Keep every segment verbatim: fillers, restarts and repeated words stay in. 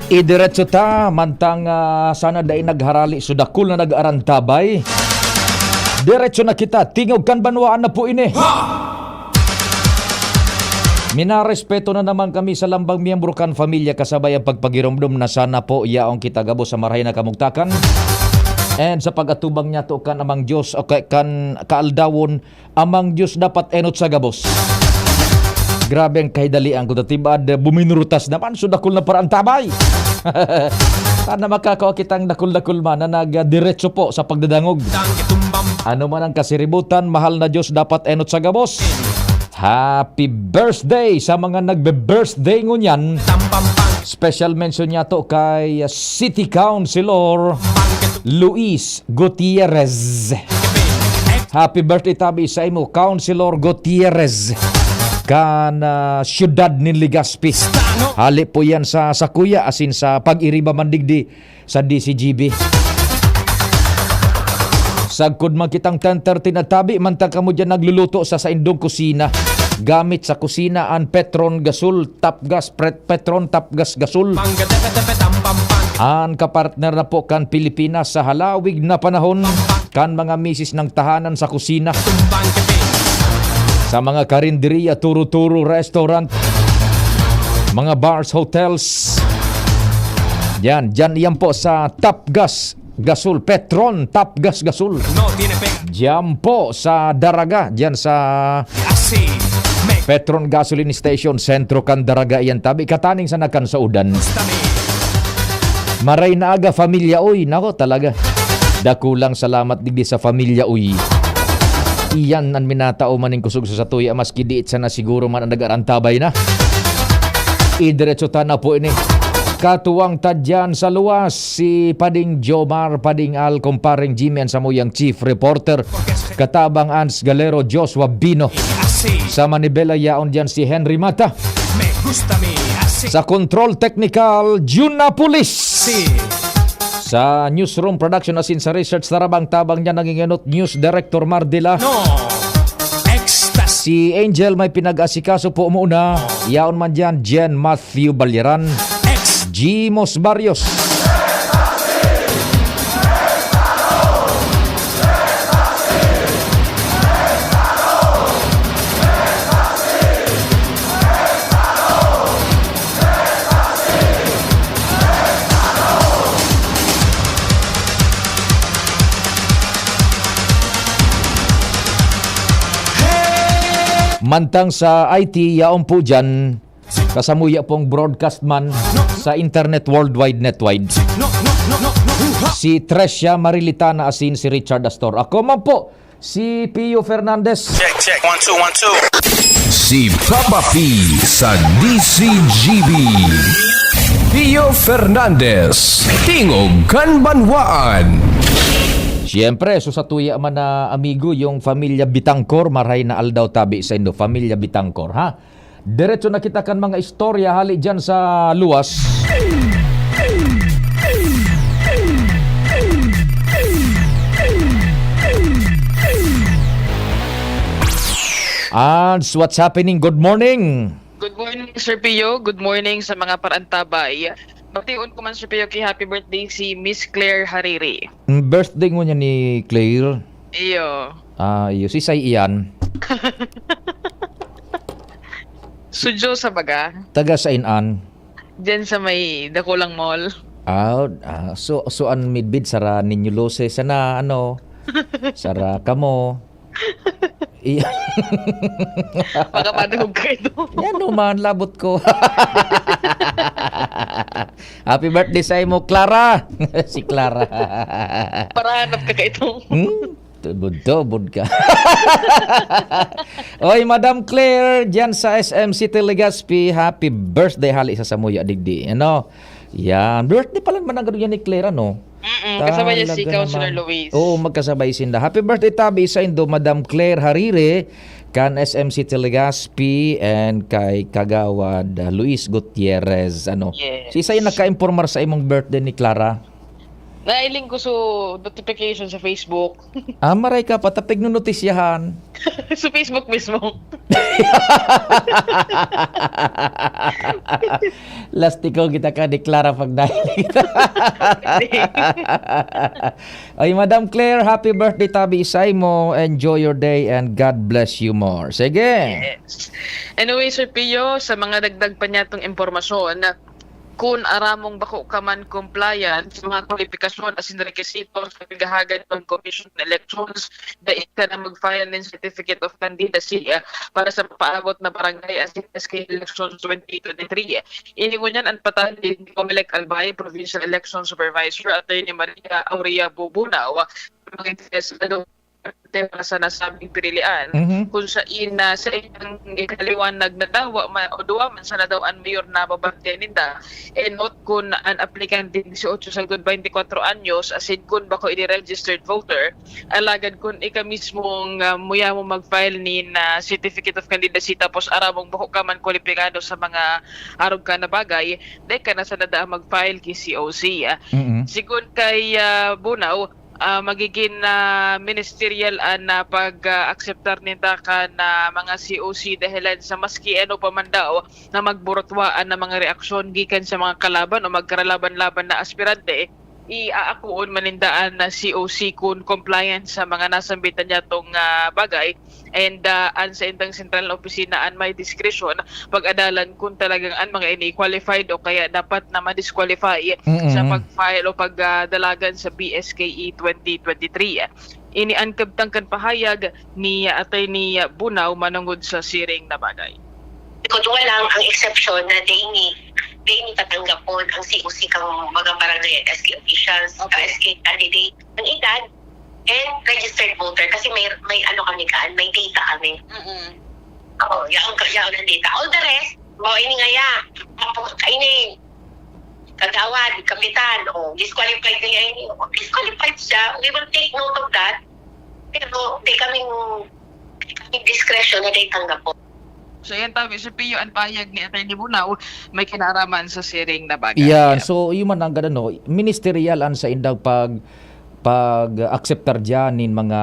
Idiretso ta, mantang, ah, sana dai nagharali so dakul na nag-arantabay. Diretso na kita, tingog kan banwaan na po ini. Minarespeto na naman kami sa lambang miyembro kan pamilya kasabay ang pagpagiromdom na sana po yaong kita gabos sa marahay na kamugtakan. And sa pag-atubang niya to kan Amang Diyos o kay kan kaaldawon, Amang Diyos dapat enot sa gabos. Grabe ang kahidalian ko, datibad, buminurutas naman, so dakul na parantabay. Sana makakawa kitang dakul-dakul man na nagdiretso po sa pagdadangog. Ano man ang kasiributan, mahal na Diyos, dapat enot sa gabos. Happy birthday sa mga nagbe-birthday ngunyan. Special mention niya to kay City Councilor Luis Gutierrez. Happy birthday tabi sa imo, Councilor Gutierrez, kan, ah, siyudad nin Legazpi. Hali po yan sa sakuya, asin sa pag-iriba man digdi sa D C G B. Sagkod man kitang ten thirty na tabi, mantang kamo diyan nagluluto sa saindong kusina. Gamit sa kusina an Petron Gasol, Top Gas, Pret-, Petron Top Gas Gasol. An kapartner na po kan Pilipinas sa halawig na panahon, kan mga misis ng tahanan sa kusina. Sa mga karinderya, turo-turo, restaurant, mga bars, hotels. Yan, dyan, yan po sa Top Gas Gasol, Petron Top Gas Gasol. Diyan po sa Daraga, dyan sa Petron Gasoline Station, sentro kan Daraga, yan tabi. Kataning sa Nakansaudan. Maray na aga, pamilya, oy. Nako, talaga. Dakulang salamat digdi sa pamilya, oy. Iyan an minatao maning kusog sa satuya, maski diit sana siguro man an nag-arantabay na. Idiretso ta na po ini. Katuwang ta dyan sa luwas, si Pading Jomar, Pading Al, Kumpareng Jimmy, an samuyang chief reporter. Katabang Ans Galero, Joshua Bino. Sa Manibela, yaon dyan si Henry Mata. Sa control technical, Jun Napolis. Sa newsroom production asin sa research, tarabang-tabang niya naging enot, news director Mardila. Si Angel may pinag-asikaso po muna. Yaon man dyan, Jen Matthew Balyaran. Jimos Barrios. Mantang sa I T, yaon po dyan, kasamuya pong broadcast man sa internet worldwide netwide. Si Trecia Marilitana asin si Richard Astor. Ako man po, si Pio Fernandez. Check, check. One, two, one, two. Si Papa P sa D C G B. Pio Fernandez, Tingog kan Banwaan. Siyempre, so satuya man na amigo, yung Pamilya Bitangkor, maray na aldaw tabi sa indo, Pamilya Bitangkor, ha? Diretso na kita kan mga istorya hali dyan sa luwas. And what's happening? Good morning. Good morning, Sir Pio. Good morning sa mga parantabay. Bation ko man, Sir Pio, ki happy birthday si Miss Claire Hariri. Mm, birthday ngunyan ni Claire? Iyo. Ah, iyo. Si Sai iyan? Sudyo sa baga. Taga sain an? Diyan sa may Dakulang Mall. Ah, ah, so, so an midbid sara ninyo lose sana, ano, sara kamo. Iya. Baka madungog ka ito. Yan naman, labot ko. Happy birthday sa imo, Clara. Si Clara. Parahanap ka ka ito. Hmm? Tubod-tubod ka. Oy, Madam Claire, dyan sa S M City Legazpi, happy birthday hali sa samuya digdi. Ano? Yan. Birthday pala naman ang gano'n yan ni Claire, ano? Mm, kasabay niya si Councilor Luis. Oo, magkasabay sinda. Happy birthday tabi sa indo, Madam Claire Harire, kan S M City Legazpi, and kay Kagawad, ah, Luis Gutierrez. Ano? Yes. Si isa yung nagka-impormar sa imong birthday ni Clara? Nailing ko so notification sa Facebook. Ah, maray ka, patapig no notisyahan. Sa Facebook mismo. Lastiko kita ka, deklara pag dahil kita. Ay, Madam Claire, happy birthday, tabi isay mo. Enjoy your day and God bless you more. Sige. Yes. Anyway, Sir Pio, sa mga dagdag pa niyatong impormasyon, kun aramong bako ka man compliant sa mga kwalipikasyon asin rekisito sa pighahagad kan Commission on Elections, dai ka na mag-file nin Certificate of Candidacy, ah, para sa mapaabot na barangay asin S K elections twenty twenty-three. Ini ngunyan an patanid ni Comelec Albay, Provincial Election Supervisor, Attorney Maria Aurea Bubunao, mga interesado sa nasabing pirilian, Mhm. kung sain na sa ilang ikaliwanag na dawa man o duwa man sana daw an mayor na babantayan ninda, enot kun an aplikante dieciocho sagkod veinticuatro anyos, asin kun bako ini registered voter, alagad kun ika mismong, ah, muya mo mag-file nin, ah, certificate of candidacy tapos aramong bako ka man kwalipikado sa mga arog ka na bagay, dai ka na sana daa mag-file ki C O C, ah. Mm-mm. Sigon kay, ah, Bunaw, ah, magigin, ah, ministerial an, ah, pag-akseptar ninda kan, ah, mga C O C dahilan sa maski ano pa man daw na magburutwaan na mga reaksyon gikan sa mga kalaban o magkaralaban-laban na aspirante, iaakoon man ninda an, ah, C O C kun compliant sa mga nasambit na niyatong, ah, bagay. And, ah, an saindang sentral na opisina an may diskresyon pag-adalan kun talagang an mga ini qualified o kaya dapat na ma-disqualify Mm-mm. sa pag-file o pagdalagan sa B S K E twenty twenty-three. Ini an kabtang kan pahayag ni Attorney Bunaw manungod sa siring na bagay. Kung wala lang ang exception na dai ni, dai ni tatanggapon ang C O C kang mga barangay at S K officials, Okay. S K candidate, ang edad, and registered voter kasi may may ano kami kaan, may data kami. Mm-mm. Oo, yaon ka, yaon ang data. All the rest, mo ini nga ya, kaini, kagawad, kapitan, o disqualified na yan, o disqualified siya, we will take note of that. Pero di kami, di kami discretion na dai tanggapon. So yan tabi, Sir Pio, an pahayag ni Attorney Bunaw may kinaaraman sa siring na bagay. Yan. So, yun man ang gano'n, no? Ministerial an sa indang pag pag-akseptar dyan nin mga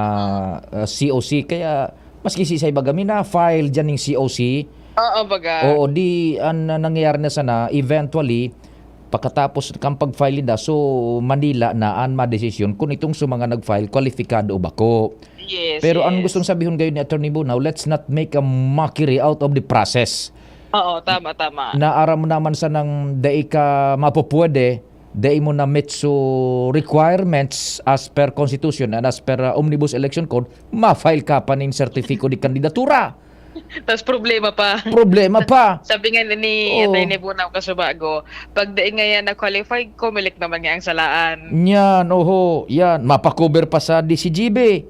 uh, C O C. Kaya, maski si Isay Bagami na file dyan ning C O C. Oo, baga. Oo, di an uh, nangyayari na sana, eventually, pagkatapos kang pag-file nila, so Manila na an madesisyon kung itong sa mga nag-file, kwalipikado o bako. Yes, Pero ang yes. gustong sabihon ngayon ni Attorney Bunaw, let's not make a mockery out of the process. Oo, tama, tama. Na aram mo naman sa nang dai ka mapupwede, dai mo na meet so requirements as per constitution and as per uh, omnibus election code, ma-file ka pa nin sertipiko di kandidatura. Tapos problema pa. Problema pa. Sabi nga ni Oo. Attorney Bunaw Kasubago, pag dai nga yan na-qualified, Comelec naman nga ang salaan. Yan, oho, yan. Mapakover pa sa D C G B.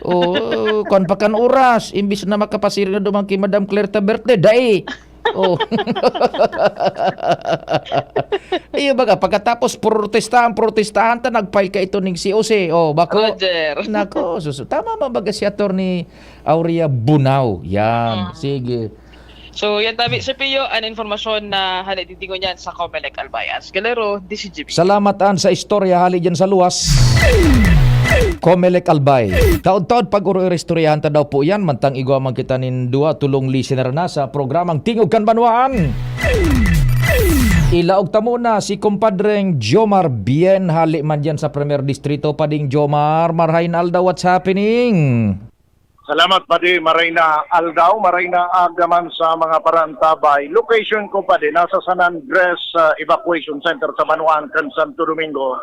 O, kwan pa kan oras. Imbis na makapasiring na duman kay Madam Claire ta birthday, dai. Oh. Iyo baga, pagkatapos protestahan, protestahan ta, nag-file ka ito ning C O C. Oh, bako. Roger. Nako, susu. Tama man baga si Attorney Aurea Bunao. Yan, Mm. sige. So, yan tabi, Sir Pio, an informasyon na hali digdi ngunyan sa Comelec Albay. Ans Galero, D C G B. Salamat an sa istorya hali dyan sa luwas. Comelec Albay. Taod-taod pag oro-oro istoryahan ta daw po yan, mantang igwa man kita nin duwa, tulong listener na sa programang Tingog kan Banwaan. Ilaog ta muna si kumpadreng Jomar Bien, hali man dyan sa Premier Distrito. Pading Jomar, marhay na aldaw, what's happening? Salamat, Padi. Maray na aldaw, maray na aga man sa mga parantabay. Location ko, Padi, nasa San Andres ah, Evacuation Center sa Banwaan kan Santo Domingo.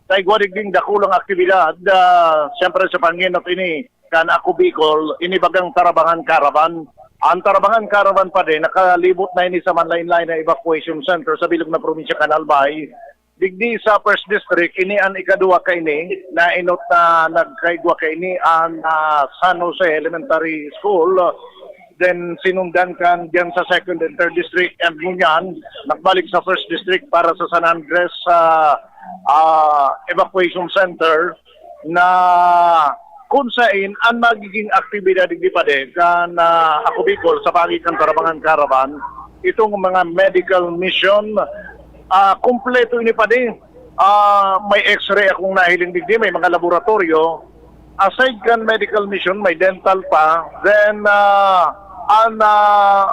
Sa igwa digding dakulang aktibidad, ah, siyempre sa pangenot ini, kan Ako Bicol, ini bagang Tarabangan Caravan. Ang Tarabangan Caravan, Padi, nakalibot na ini sa manlain-lain na evacuation center sa bilog na probinsya kan Albay. Digdi sa First District, ini an ikaduwa kaini, nainot na nagkaigwa kaini an ah, San Jose Elementary School. Then sinundan kan diyan sa Second and Third District, and ngunyan nagbalik sa First District para sa San Andres ah, ah, Evacuation Center na kung sain ang magiging aktibidad digdi, Padi, kan ah, Ako Bicol sa paagi kan Tarabangan Caravan, itong mga medical mission, ah, kompleto ini, Padi. Ah, may X-ray akong nahiling digdi, may mga laboratoryo. Aside kan medical mission, may dental pa. Then, ah, an, ah,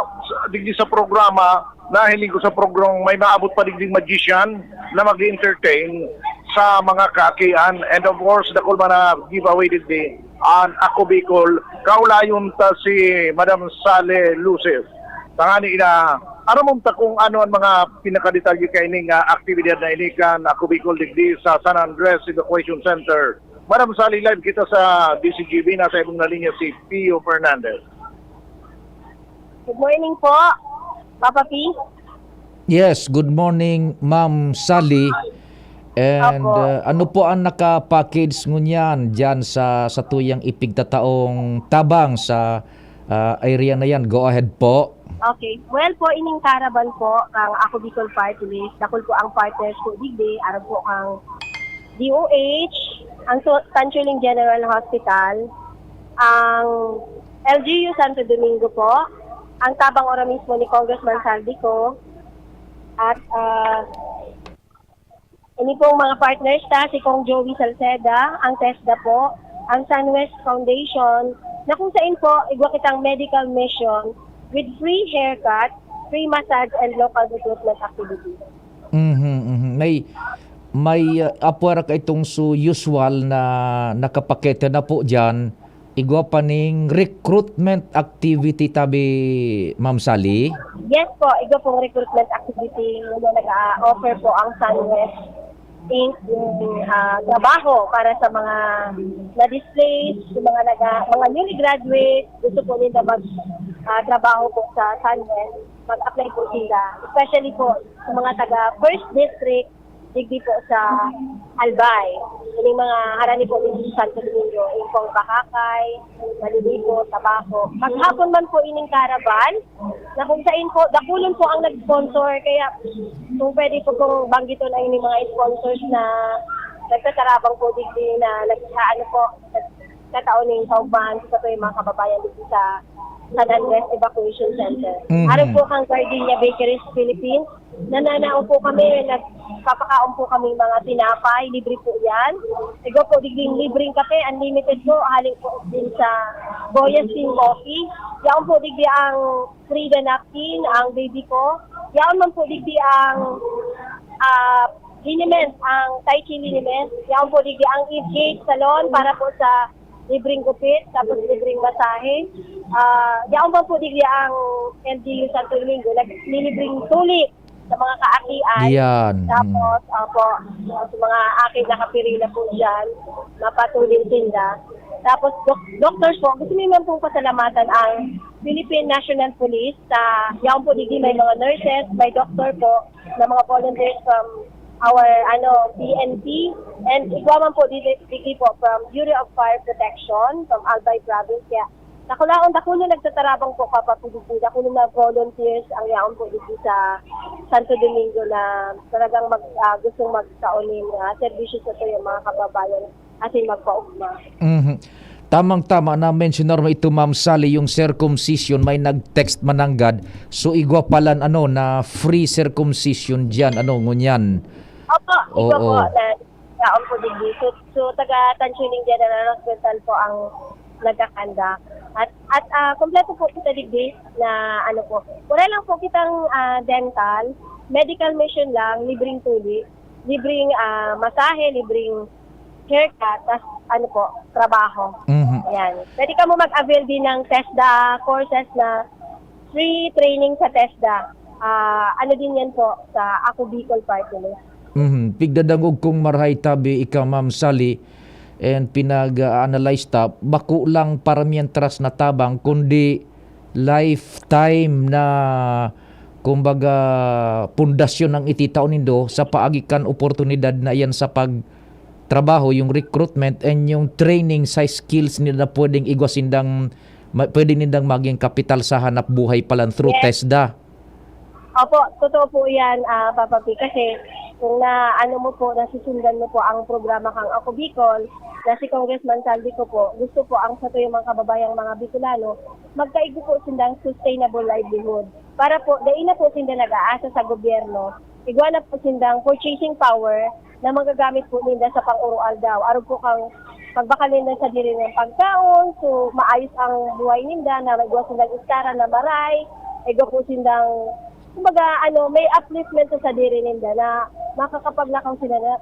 digdi sa programa, nahiling ko sa programa, may maabot pa digdi magician na mag-entertain sa mga kaakian. And of course, dakul man na giveaway digdi an Ako Bicol. Kaulayon ta si Madam Sally Luces. Tangani na, aramon ta kung ano ang mga pinakadetalye kaining, ah, aktibidad na ini kan Ako Bicol digdi sa San Andres Evacuation Center. Madam Sally, live kita sa D Z G B. Nasa ibong na linya si Pio Fernandez. Good morning po, Papa P. Yes, good morning, Ma'am Sally. And Opo. Uh, ano po ang naka-package ngunyan dyan sa, sa tuyang ipigtataong tabang sa uh, area na yan? Go ahead po. Okay. Well po, ining caravan po, ang Ako Bicol Party List, dakul po ang partners po digdi, arog po ang D O H, ang Su- Tanchuling General Hospital, ang L G U Santo Domingo po, ang tabang ora mismo ni Congressman Saldico, at ah, ini pong mga partners ta, si Cong Joey Salceda, ang TESDA po, ang Sunwest Foundation, na kung saan po, igwa kitang medical mission with free haircut, free massage, and local recruitment activities. Mhm, mhm. May may uh, apwera ka itong su usual na nakapakete na po diyan. Igwa pa ning recruitment activity tabi, Ma'am Sally. Yes po, igwa pong recruitment activity na nag-offer po ang Sunwest Inc. Yung ah, trabaho para sa mga na-displaced, yung mga naga, mga newly graduate, gusto po nila mag ah, trabaho po sa Sunwest, mag-apply po sila. Especially po sa mga taga First District, digdi po sa Albay. Ining mga harani po dito sa Santo Domingo, yung pong Bacacay, Maliligo, Tabaco. Maghapon man po ining caravan, na kung saan po, dakulon po ang nag-sponsor. Kaya kung pwede po pong banggiton ang ining mga sponsors na nagtatarabang po digdi na nag, ano po, nagkataon ng kaugmahan sa po yung mga kababayan dito sa San Andres Evacuation Center. Mhm. Araw po kang Gardenia Bakeries Philippines, nananaon po kami, nagpapakaon po kami mga tinapay, libre po yan. Igo po digding libreng kape, unlimited po, hali po din sa Boyas Team Coffee. Yaon po digdi ang free na napkin, ang baby ko. Yaon man po digdi ang ah, liniment, ang Tai Chi liniment. Yaon po digdi ang Eve Gate Salon para po sa libreng gupit, tapos libreng masahe. Ah, yaon man po digdi ang L G U Santo Domingo, naglilibreng tuli sa mga kaakian. Yan. Tapos, opo, sa mga aking nakapirila po dyan, mapatuli sinda. Tapos, doc- doctors po, gusto naman pong pasalamatan ang Philippine National Police sa yaon po digdi may mga nurses, may doctor po na mga volunteers from our ano P N P, and igwa man po digdi, digdi po from Bureau of Fire Protection from Albay Province. Kaya dakulaon, dakulo nagtatarabang po kapag digdi, dakulo na volunteers ang yaon po digdi sa Santo Domingo na talagang mag, ah, gustong magkaon ng mga serbisyo sa tuyo, mga kababayan, asin magpaugma. Mhm. Tamang-tama na mensionar mo ito, Ma'am Sally, yung circumcision, may nag-text mananggad. So igwa palan ano na free circumcision diyan, ano ngunyan. Opo, ito Oo. po, na yaon po digdi. So, so taga Tanchuling General Hospital po ang nagkakanda. At at ah, kompleto po kita digdi na ano po. Wala lang po kitang ah, dental, medical mission lang, libreng tuli, libreng ah, masahe, libreng haircut, tas ano po, trabaho. Mhm. Yan. Pwede ka mo mag-avail din ng TESDA courses na free training sa TESDA. Ah, ano din yan po sa Ako Bicol Party List. Mhm. Pigdadangog kong marahay tabi ika, Ma'am Sally, and pinag-analyze ta, bako lang para mientras na tabang, kundi lifetime na, kumbaga, pundasyon ang ititao nindo sa paagi kan oportunidad na iyan sa pagtrabaho, yung recruitment and yung training sa skills nila na pwedeng igwa sindang, ma- pwede nindang maging kapital sa hanap buhay palan through Yes. TESDA. Opo, totoo po yan, ah, Papa P. Kasi kung na ano mo po, nasusundan mo po ang programa kang Ako Bicol, na si Congressman Saldico po, gusto po ang sa tuyong mga kababayang mga Bicolano, magkaigo po sindang sustainable livelihood. Para po, dai na po sinda nag-aasa sa gobyerno, igwa na po sindang purchasing power, na magagamit po ninda sa pang-uroaldaw. Arog po kang pagbakal ninda sa diri ng pagkaon, so maayos ang buhay ninda, na may igwa sindang iskara na maray, igwa po sindang, kumbaga, ano, may upliftment sa sadiri ninda na makakapaglakaw sila na,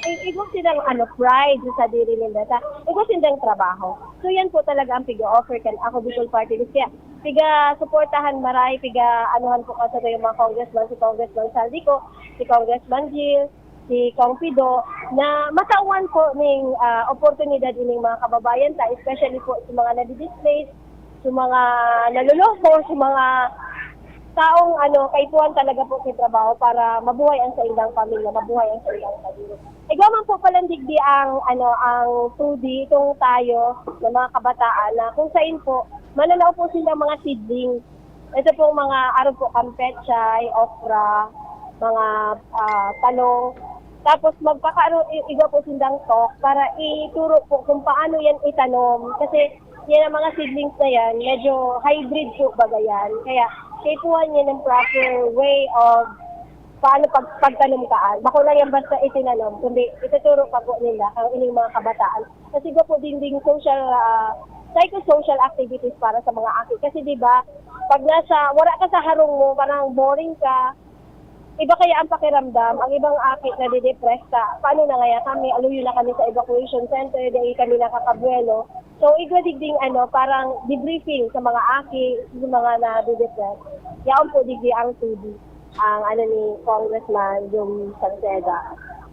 i-, igwa silang, ano, pride sa sadiri ninda, sa igwa sindang trabaho. So, yan po talaga ang piga-offer kan Ako Bicol Party List. Kaya, piga-suportahan maray, piga-anuhan po kasi yung mga congressman, si Congressman Saldico, si Congressman Gil, si Kong Pido, na matawan po ning, ah, oportunidad ining mga kababayan ta, especially po sa mga nadidisplace, sa mga naloloko, sa mga taong, ano, kaipuhan talaga po sa trabaho para mabuhay ang saindang pamilya, mabuhay ang saindang sarili. Igwa man po palandigdi ang, ano, ang two D, itong tayo ng mga kabataan na kung sain po, mananao po silang mga seedling. Ito pong mga arog po, kampechay, okra, mga, ah, talong. Tapos magpakaaro-, i-, igwa po sindang talk para ituro po kung paano yan itanom. Kasi yan ang mga seedlings na yan, medyo hybrid po baga yan. Kaya kaipuhan niya ng proper way of paano pag-, pagtanom kaan. Bako lang yan basta itinanom, kundi ituturo pa po nila ang ining mga kabataan. Kasi igwa po din ding social, ah, psychosocial activities para sa mga aki. Kasi, di ba, pag nasa, wala ka sa harong mo, parang boring ka, iba kaya ang pakiramdam, ang ibang aki nadidepress ka. Paano na ngaya kami? Aluyo na kami sa evacuation center, dahil kami nakakabuelo. So, igwa digding, ano, parang debriefing sa mga aki, sa mga nadidepress. Yaon po digdi ang two D, ang ano ni Congressman Jun Salceda.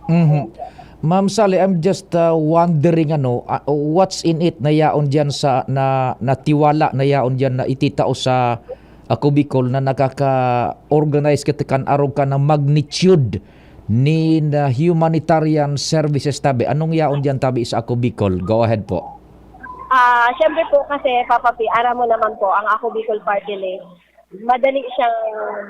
Mhm. Ma'am Sally, I'm just, uh, wondering, ano, uh, what's in it na yaon diyan sa, na, na tiwala na yaon diyan na ititao sa, uh, Ako Bicol na nakaka-organize kita kan arog ka na magnitude ni na humanitarian services tabi. Anong yaon diyan tabi sa Ako Bicol? Go ahead po. Ah, syempre po kasi, Papa P, aram mo naman po, ang Ako Bicol Party List, madali siyang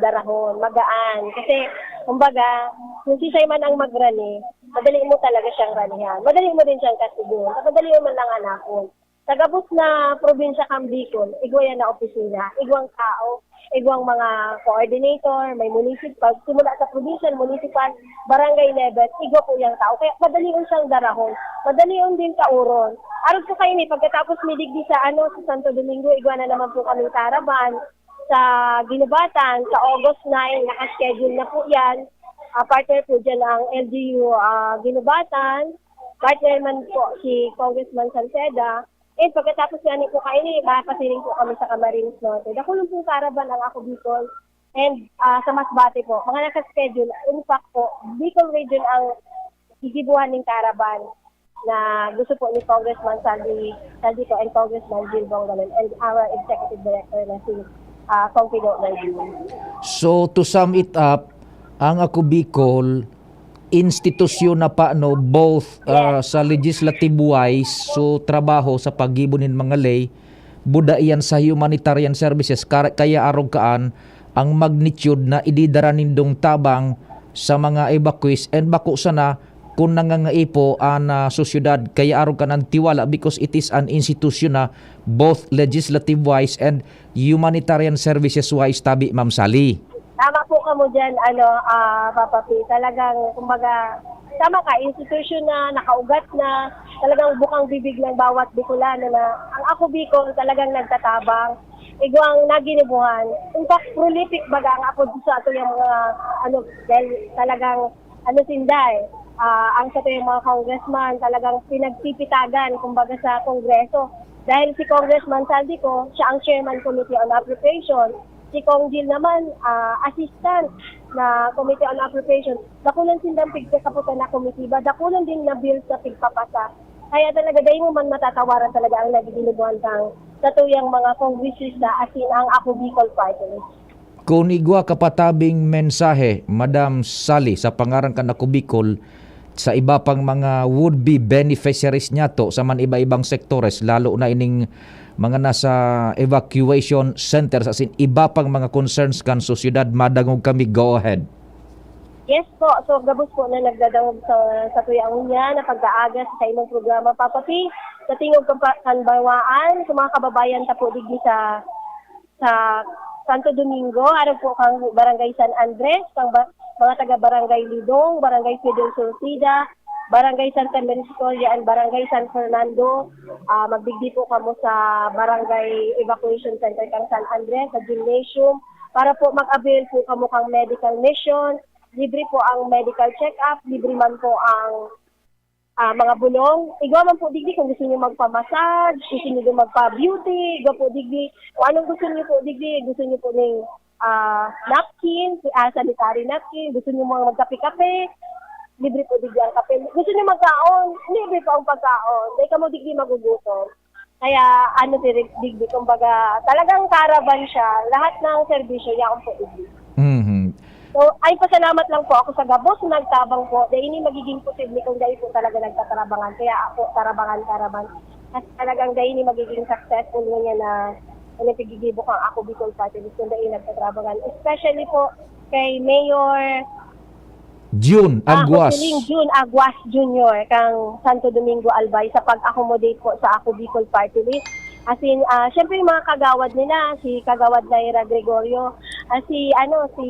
darahon, magaan. Kasi, kumbaga, kung sisay man ang magrani, madali mo talaga siyang ranihan. Madali mo din siyang kasigon. Madali mo man lang hanapon. Sa gabos na probinsya kan Bicol, igwa yan na opisina, igwang tao, igwang mga coordinator, may municipal, simula sa provincial, municipal, barangay level, igwa po yang tao. Kaya madali yun siyang darahon, madali yun din kauron. Arog po kayo ni, pagkatapos mi digdi sa, ano, sa Santo Domingo, igwa na naman po kami caravan sa Guinobatan, sa August nine, naka-schedule na po yan. Ah, partner po dyan ang L G U, ah, Guinobatan. Partner man po si Congressman Salceda. And pagkatapos nga ni po kaini, mapasiring po kami sa Camarines Norte. Dakulon pong caravan ang Ako Bicol. And, ah, sa Masbate po, mga naka-schedule. In fact po, Bicol Region ang gigibuhan ning caravan na gusto po ni Congressman Saldi, Saldico and Congressman Gil Bongalon and our Executive Director na si, ah, Cong Pido Garbin. So, to sum it up, ang Ako Bicol, institusyon na pa, no, both, ah, Yes. sa legislative wise, so trabaho sa paggibo nin mga ley, buda iyan sa humanitarian services, kar-, kaya arog kaan ang magnitude na ididara nindong tabang sa mga evacuees, and bako sana kun nangangaipo an, ah, sosyedad, kaya arog kaan ang tiwala because it is an institusyon na both legislative wise and humanitarian services wise tabi, Ma'am Sally. Tama po kamo diyan, ano, ah, Papa P. Talagang, kumbaga, tama ka, institusyon na, nakaugat na, talagang bukang bibig ng bawat Bicolano na ang Ako Bicol talagang nagtatabang. Igwang naginibuhan. In fact, prolific baga ang Ako sa ato yung mga, ano, dahil talagang, ano, sinda eh. Ah, ang sa yung mga congressman, talagang pinagpipitagan, kumbaga, sa Kongreso. Dahil si Congressman Saldico, siya ang chairman Committee on Appropriation. Si Cong Gil naman, ah, assistant na Committee on Appropriation. Dakulan sindang pigkasaputan na komitiba, dakulan din na bills na pigpapasa. Kaya talaga, dahil mo man matatawaran talaga ang nagiging libuhan kang sa tuyang mga kongresista, as in, ang Ako Bicol Party List. Kun igwa ka patabing mensahe, Madam Sally, sa pangaran kan Ako Bicol, sa iba pang mga would-be beneficiaries niyato sa man iba-ibang sektores, lalo na ining mga nasa evacuation centers, as in, iba pang mga concerns kan sosyedad, madangog kami, go ahead. Yes po, so gabos po na nagdadangog sa, sa Kuya Unya na pag-aaga sa imong programa, Papa P, sa Tingog kan Pa-, kan Banwaan, sa mga kababayan ta po digdi sa, sa Santo Domingo, arog po kang Barangay San Andres, kang ba-, mga taga Barangay Lidong, Barangay Fidel Sortida, Barangay Santa Meritoria, and Barangay San Fernando. Ah, magdigdi po kamo sa Barangay Evacuation Center kang San Andres, sa gymnasium, para po mag-avail po kamo kang medical mission. Libre po ang medical check-up, libre man po ang, ah, mga bulong. Igwa man po digdi kung gusto niyo magpa-massage, gusto niyo magpa-beauty, igwa po digdi. Kung anong gusto niyo po digdi, gusto niyo po ning, ah, napkin, ah, sanitary napkin, gusto niyo mga magkape-kape, libre po digdi ang kape. Gusto niyo magkaon, libre po ang pagkaon. Dahil kamo digdi magugutom. Kaya ano, diri-, digdi, kumbaga, talagang caravan siya. Lahat ng serbisyo niya, ang po digdi. Mhm. So, ay, pasalamat lang po ako sa gabos na nagtabang po. Dahil ini magiging posible kung dahil po talaga nagtatarabangan. Kaya ako, tarabangan, tarabangan. Kasi talagang dahil ini magiging successful niya na, na nagkigigibo kang Ako Bicol Party List, kung dahil nagtatarabangan. Especially po kay Mayor, Jun ah, Aguas. Joscelyn Jun Aguas Junior kang Santo Domingo, Albay, sa pag-accommodate po sa Ako Bicol Party List. As in, ah, syempre yung mga kagawad nila, si Kagawad Naira Gregorio, ah, si, ano, si,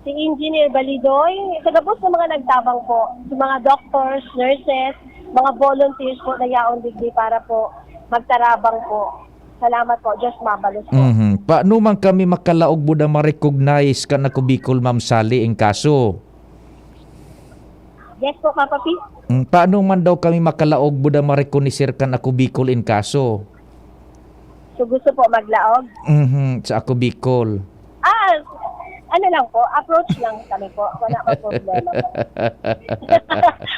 si Engineer Balidoy, sa gabos ng mga nagtabang po, sa mga doctors, nurses, mga volunteers po na yaon digdi para po magtarabang po. Salamat po. Diyos mabalos po. Mhm. Paano man kami makalaog buda ma-recognize kan Ako Bicol, Ma'am Sally, in kaso? Yes po, Papa P. Mm, paano man daw kami makalaog buda ma-recognize kan Ako Bicol, in kaso? So, gusto po maglaog? Mhm, sa Ako Bicol. Ah, ano lang po, approach lang kami po. Wala pang problema po.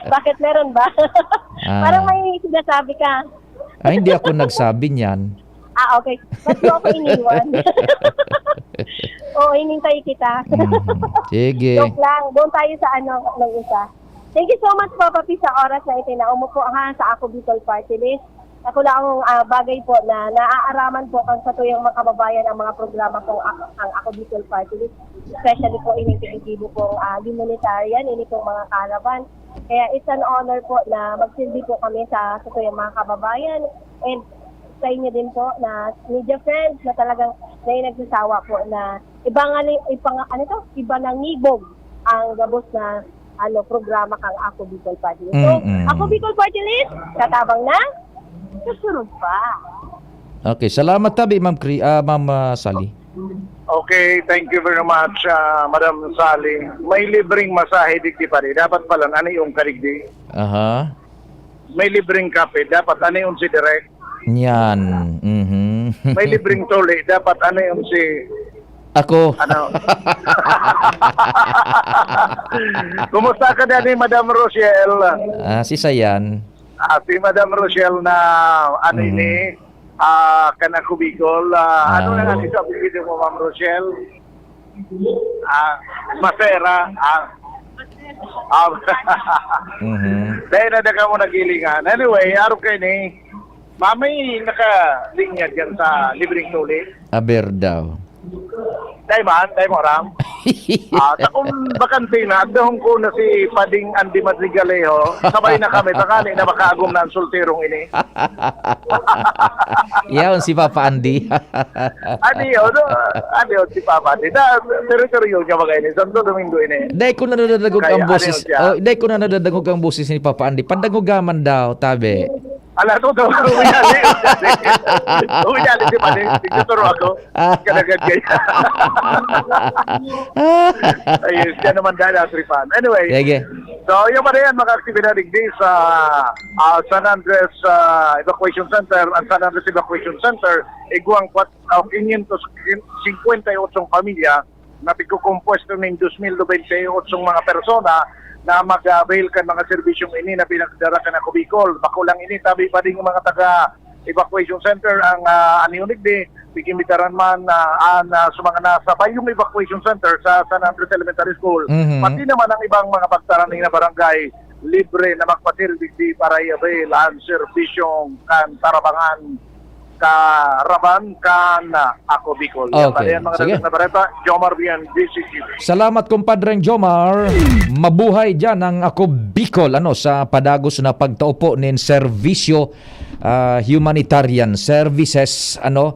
Bakit, meron ba? Ah. Parang may sinasabi ka. Ay, hindi ako nagsabi niyan. Ah, okay. Ba't mo ako iniwan? Oo, hinintay kita. Mhm. Sige. Joke lang. Doon tayo sa ano, ng isa. Thank you so much, Papa P, sa oras na itinao mo po, ha, sa Ako Bicol Party List. Sa kulaong, ah, bagay po na naaaraman po kang satuyang mga kababayan ang mga programa pong Ako, ang Ako Bicol Party List. Especially po, initiatibo pong, ah, humanitarian, ini pong mga caravan. Kaya it's an honor po na magsilbi po kami sa satuyang mga kababayan. And sa inyo din po na media friends na talagang na yung nagsasawa po na ibangali-, ipanga-, ano to? Ibanangibog ang gabos na, ano, programa kang Ako Bicol Party List. So, Mm-mm. Ako Bicol Party List, tatabang na, susunod pa. Okay, salamat tabi, Ma'am Cri-, ah, Ma'am, ah, Sally. Okay, thank you very much, ah, Madam Sally. May libreng masahe digdi pa rin. Dapat pala, ano yung kadigdi? Aha. May libreng kape. Dapat, ano yung si Direk? Yan. Mhm. May libreng tuli. Dapat, ano yung si Ako. Ano? Kumusta ka na ni Madam Rochelle? Ah, si Sayan. Ah, si Madam Rochelle na, ano Mhm. ini, ah, kan Ako Bicol. Ah, ano Ah. na nga ito, apelyido mo, Ma'am Rochelle? Ah, Masera. Ah. Ah. Mhm. Dahil na daga mo nagilingan. Anyway, araw kayo ni. Mamay nakalinya dyan sa libreng tuli. Aber daw. Dai man, dai mo aram. Ah, ta kung bakante na, agdahon ko na si Pading Andy Madrigalejo. Sabay na kami, tangali na makaagom na ang sultirong ini. Yaon si Papa Andy. Ano yun? Ano yun si Papa Andy? Na, teritoryo niya ba kayo ni Santo Domingo ini? Dai ko na nadadagog Kaya, ang ano boses. Yun siya? Oh, dai ko na nadadagog ang boses ni Papa Andy. Pandagoga man daw, tabi. Ala, to, to. Uminyali, uminyali. Uminyali si Padi. Siguro ako. Kanagan kayo. Ayun, siya naman dahil ang tripan. Anyway, Sige. So, yung pa na yan, mga aktibidad digdi sa, ah, San Andres, ah, Evacuation Center, ang San Andres Evacuation Center, igwang kwat-, ah, quinientos cincuenta y ocho pamilya na tigkukompuesto nin dos mil noventa y ocho mga persona na mag-avail kan mga serbisyong ini na pinagdara kan Ako Bicol. Bako lang ini, tabi pa din yung mga taga evacuation center ang, ah, aniunig di, pigimbitaran man, ah, an, ah, sa mga nasa bayong evacuation center sa San Andres Elementary School, Mhm. pati naman ang ibang mga pagtarani na barangay, libre na magpasilbi di para i-avail ang serbisyong kan tarabangan, karaban kan, ah, Ako Bicol. Yan Okay. pala yan, mga Sige. dagdag na bareta. Jomar Bian, D C T V. Salamat, Compadreng Jomar. Mabuhay dyan ang Ako Bicol, ano, sa padagos na pagtao po nin serbisyo, ah, humanitarian services, ano,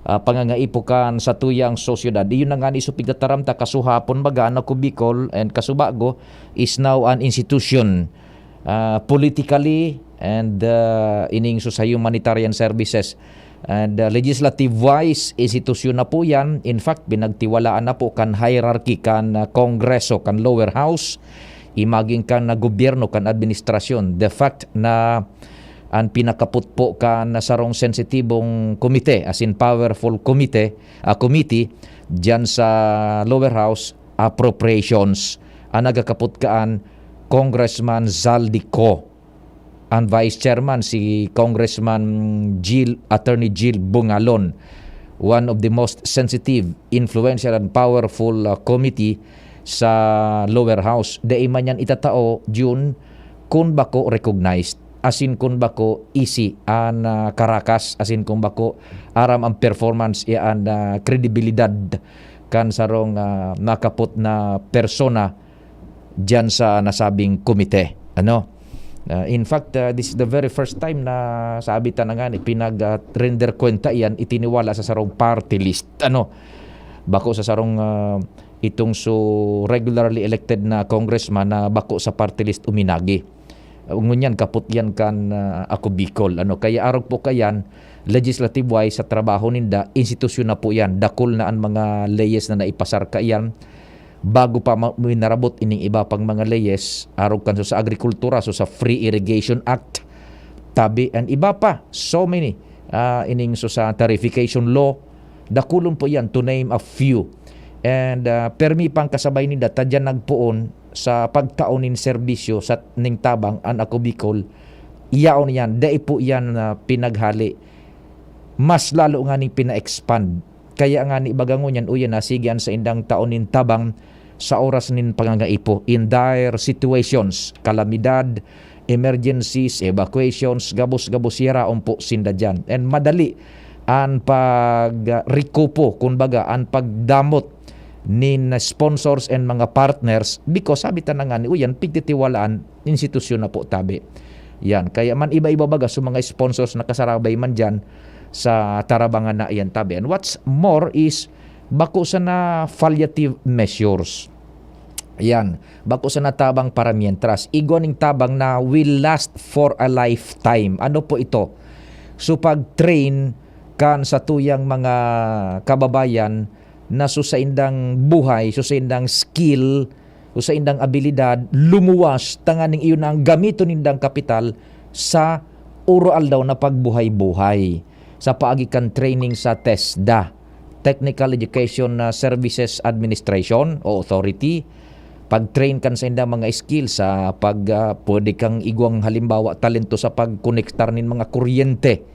ah, pangangaipo kan satuyang sosyedad. Iyon na nga ni so pigtataram ta, kasuhapon baga na Cubicol and kasubago is now an institution, ah, politically and, ah, ining so sa humanitarian services. And, ah, legislative wise, institusyon na po yan. In fact, pinagtiwalaan na po kan hierarchy kan, ah, Kongreso, kan lower house, imaging kan, ah, gobyerno, kan administrasyon. The fact na an pinakapot po kan sarong sensitibong komite, as in powerful komite, ah, committee, diyan sa lower house, appropriations, ang nagakapot kaan, Congressman Zaldy Co. Ang vice chairman, si Congressman Jill, Attorney Jill Bungalon, one of the most sensitive, influential, and powerful, uh, committee sa lower house. Dai man yan itatao, Jun, kun bako recognized, asin kun bako isi an, ah, karakas, asin kun bako aram ang performance, ya an, ah, kredibilidad kan sarong, ah, nakapot na persona diyan sa nasabing komite. Ano? Ah, in fact, ah, this is the very first time na sabi ta na nga ni pinag, ah, render kwenta iyan, itiniwala sa sarong party list. Ano? Bako sa sarong, ah, itong so regularly elected na congressman na bako sa party list uminagi. Ngunyan, kapot yan kan, ah, Ako Bicol. Ano, kaya arog po kayan, legislative wise, sa trabaho ninda, institusyon na po yan. Dakul na ang mga leyes na naipasar kaiyan. Bago pa ma-, minarabot ining iba pang mga leyes, arog kan so sa agrikultura, so sa Free Irrigation Act, tabi, and iba pa, so many, ah, ining so sa tarification law, dakulon po yan, to name a few. And, ah, permi pang kasabay ninda, ta diyan nagpoon sa pagtao nin serbisyo sa ning tabang an Ako Bicol, yaon yan, dai po yan, ah, pinaghali. Mas lalo nga ning pina-expand. Kaya nga ni baga ngunyan, uyan na, sige an saindang tao nin tabang sa oras nin pangangaipo, in dire situations, kalamidad, emergencies, evacuations, gabos-gabos yaraon po sinda diyan. And madali an pag, ah, rekupo, kumbaga, an pagdamot nin sponsors and mga partners because sabi ta na nga ni uyan, pigtitiwalaan institusyon na po tabi. Yan. Kaya man iba-iba baga sa mga sponsors na kasarabay man diyan sa tarabangan na iyan tabi. And what's more is, bako sana palliative measures. Yan. Bako sana tabang para mientras. Igwa ning tabang na will last for a lifetime. Ano po ito? So, pag-train kan satuyang mga kababayan na so saindang buhay, so saindang skill, so saindang abilidad, lumuwas, tanganing iyon na ang gamiton nindang kapital sa oro-aldaw na pagbuhay-buhay. Sa paagi kan training sa TESDA, Technical Education, ah, Services Administration o Authority, pag-train kan saindang mga skill sa pag, ah, pwede kang igwang halimbawa talento sa pagkonektar nin mga kuryente,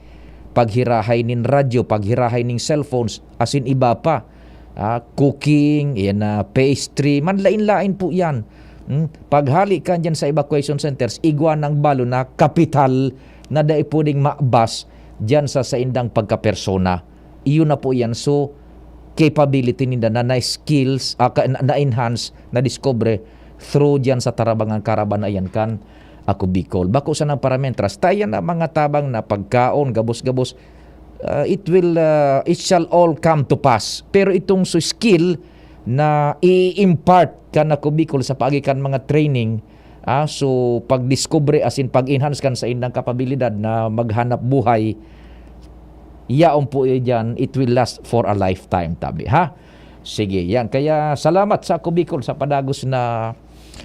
paghirahay nin radyo, paghirahay nin cellphones, asin iba pa. Ah, cooking, iyan na pastry, manlain-lain po yan. Hmm? Paghali ka dyan sa evacuation centers, igwa ng balo na kapital na dai pwedeng maabas dyan sa saindang pagkapersona. Iyon na po yan. So, capability ninda na na-skills, ah, ka-, na- na-enhance, na-discover through diyan sa tarabangan karaban na iyan kan Ako Bicol. Bako sa nang parametras, tayan na mga tabang na pagkaon, gabos-gabos, ah, it will, ah, it shall all come to pass. Pero itong so skill na i-impart kan Ako Bicol sa paagi kan mga training, ah, so pagdiskubre asin pag-enhance kan saindang kapabilidad na maghanap buhay, yaon po iyo diyan, it will last for a lifetime, tabi, ha? Sige, yan. Kaya salamat sa Ako Bicol sa padagos na,